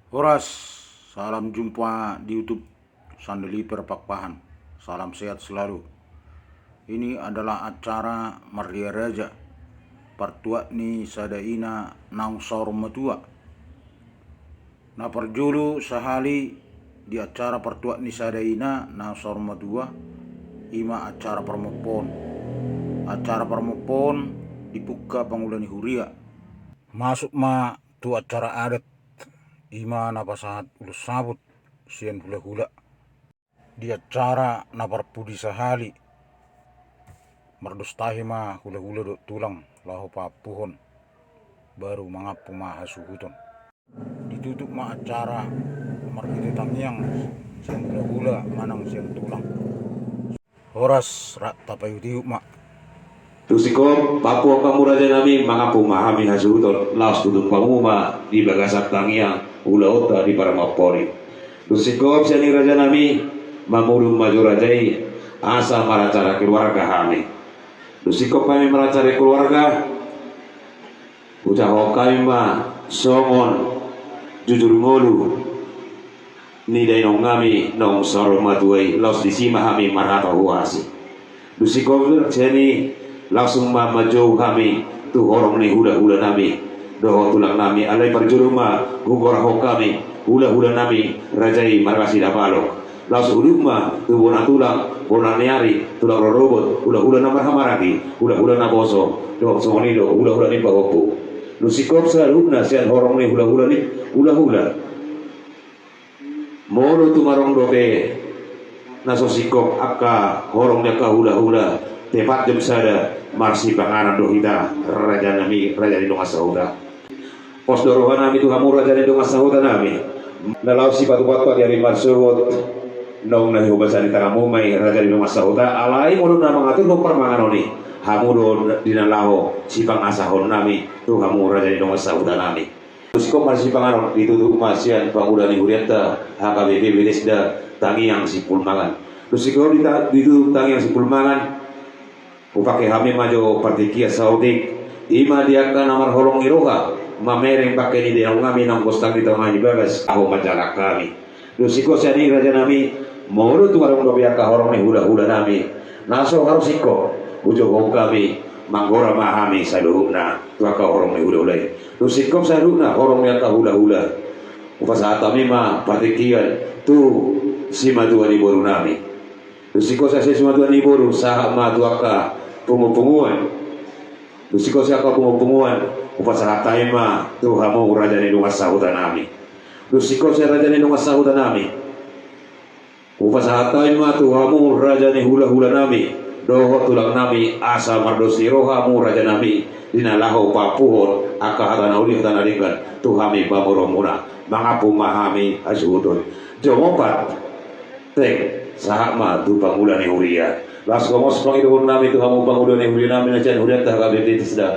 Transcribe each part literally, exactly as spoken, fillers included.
Horas, salam jumpa di YouTube Sandeliper Pakpahan. Salam sehat selalu. Ini adalah acara Marria Raja, partuat ni sada ina naung saur matua. Na parjolo sahali di acara partuat ni sada ina naung saur matua, ima acara parmompoon. Acara parmompoon dipungka pangula ni huria. Masuk ma tu acara adat, ima na pasahat ulos saput sian hulahula. Di acara na parpudi sahali, mardos tahi ma hulahula dohot tulang laho paampuhon, baru mangampu ma hasuhuton. Ditutup ma acara marhite tangiang sian hulahula manang sian tulang. Horas, rap tapaihutihut ma. Dung singkop, paampuhon hamu raja nami, mangampu ma hami hasuhuton, laos tutup hamu ma di bagasan tangiang ulaonta di parmompoon i. Dung singkop sian i raja nami, mamudun ma jo raja i, asa maracara keluarga hami. Dung singkop hami maracara keluarga, hujahahon hami ma songon jujur ngolu ni dainang nami naung saur matua i, laos disi ma hami marhata huasi. Dung singkop sian i, langsung ma manjou hami tu horong ni hulahula nami dohot tulang nami. Alai parjolo ma hugorahon hami hulahula nami raja i marga Sidabalok. Laos udut ma tu bona tulang, bona ni ari, tulang rorobot, hulahula na marhamaranggi, hulahula naposo, dohot songon i do hulahula ni pahompu. Dung singkop saluhutna sian horong ni hulahula ni hulahula. Molo tung adong dope na so singkop angka horong ni angka hulahula, tepat jam sada marsipanganon do hita, raja nami, raja ni dongan sahuta. Pos do roha nami tu hamu raja ni dongan sahuta nami, na laho sipatupatta di ari marsogot, naung na hubahen di tanganmu ma i raja ni dongan sahuta. Alai molo na mangaturhon parmanganon i, hamu do di na laho sipangasahon nami tu hamu raja ni dongan sahuta nami. Dung singkop marsipanganon, ditutup ma sian pangula ni hurianta H K B P Beresda tangiang simpul mangan. Dung singkop dita-, ditutup tangiang simpul mangan, hupangke hami ma jo partingkian saotik, ima di angka na marholong ni roha, mamereng pangke ni dainang nami naung gostang di tonga ni bagas, ahu manjalang hami. Dung singkop sian i raja nami, molo tung adong dope angka horong ni hulahula nami na so haru singkop, hujou hami, manggora ma hami saluhutna tu angka horong ni hulahula i. Dung singkop saluhutna horong ni angka hulahula, hupasahat hami ma partingkian tu simatua ni boru nami. Dung singkop sian simatua ni boru, sahat ma tu angka pungupunguan. Dung singkop sian angka pungupunguan, hupasahat hami ma tu hamu raja ni dongan sahuta nami. Dung singkop sian raja ni dongan sahuta nami, hupasahat hami ma tu hamu raja ni hulahula nami dohot tulang nami, asa mardos ni roha hamu raja nami di na laho paampuhon angka hata na uli, hata na denggan tu hami pamoruonmuna, mangampu ma hami hasuhuton. Jom ompat, teng, sahat ma tu pangula ni huria. Laos gomos pangidoon nami tu hamu pangula ni huria nami na sian hurianta H K B P Beresda.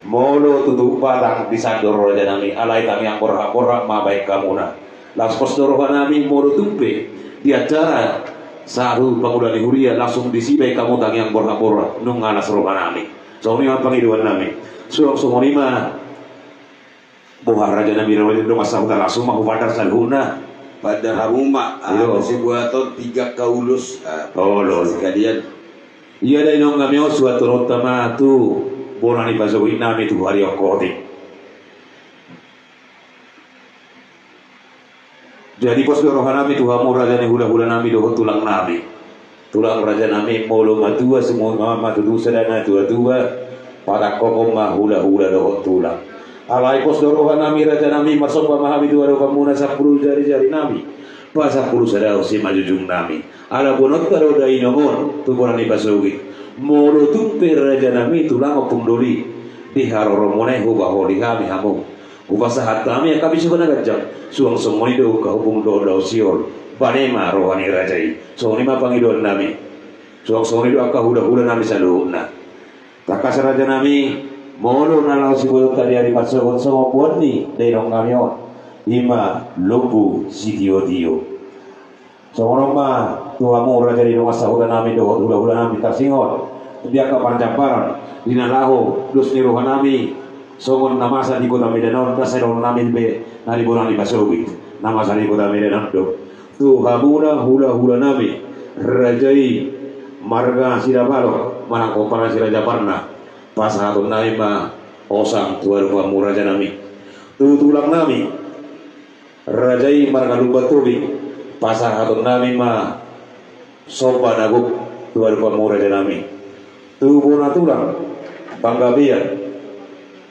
Molo tutu batang disandor raja nami, alai tangiang borhat-borhat ma baen hamuna. Laos pos do roha nami molo tung pe di acara sahat tu pangula ni huria, langsung disi baen hamu tangiang borhat-borhat, nunga las roha nami. Songon i ma pangidoan nami. Suang songon i ma. Boha raja nami, raja ni dongan sahuta, langsung ma hupandar saluhutna. Pandar hamu ma. Iyo. Aha sibuaton, tiga angka ulos. Ah, ulos. Sekalian. Ia dainang nami on, suanhononta ma tu bona ni pasogit nami tu ari on hotik. Jadi pos do roha nami tu hamu raja ni hulahula nami dohot tulang nami. Tulang raja nami, molo matua, semua ma, ma tutu sada na tua-tua, patangkokhon ma hulahula dohot tulang. Alai pos do roha nami raja nami, marsomba ma hami tu adopanmuna sampulu jari-jari nami, pasampulu sada simanjujung nami. Ala boanonta do dainang on tu bona ni pasogit. Molo tung pe raja nami tulang ompung doli, di haroromuna i hupauli hami hamu. Hupasahat hami angka bisuka na ganjang, suang songon i do angka hopung dohot dao sihol. Bane ma roha ni raja i. Songon i ma pangidoan nami. Suang songon i do angka hulahula nami saluhutna. Tangkas raja nami, molo na laho sibotonta di ari marsogot songon boan ni dainang nami on, ima lombu sitio-tio. Songon on ma tu hamu raja ni dongan sahuta nami dohot hulahula nami, tarsongon di angka parjambaran di na laho dos ni roha nami Songon na masa di kota Medan on, na sai dohonon nami pe na di bona ni pasogit, na masa di kota Medan on do. Tu hamuna hula-hula nami, raja i marga Sirabalok manang pomparan Si Raja Parna, pasahaton nami ma osang tu adopanmu raja nami. Tu tulang nami, raja i marga Lumban Tobing, pasahaton nami ma somba na gok tu adopanmu raja nami. Tu bona tulang Panggabean,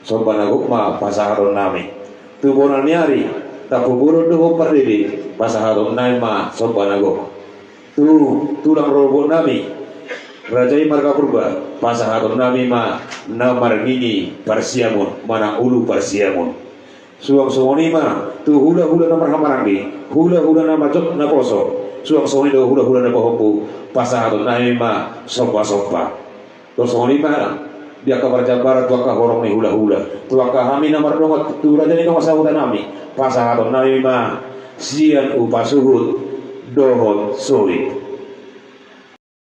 somba na gok ma pasahaton nami. Tu bona ni ari, Tampubolon dohot Pardede, pasahaton nami ma somba na gok. Tu tulang rorobot nami, raja i marga Purba, pasahaton nami ma na marnini parsiamon manang ulu parsiamon. Suang songon i ma tu hula-hula na marhahamaranggi, hula-hula na majok na poso, suang songon i do hula-hula na pahompu, pasahaton nami ma somba-somba. Dohot songon i ma di angka parjambaran tu angka horong ni hula-hula, tu angka hami na mardongan tu raja ni dongan sahuta nami, pasahaton nami ma sian upa suhut dohot sorit.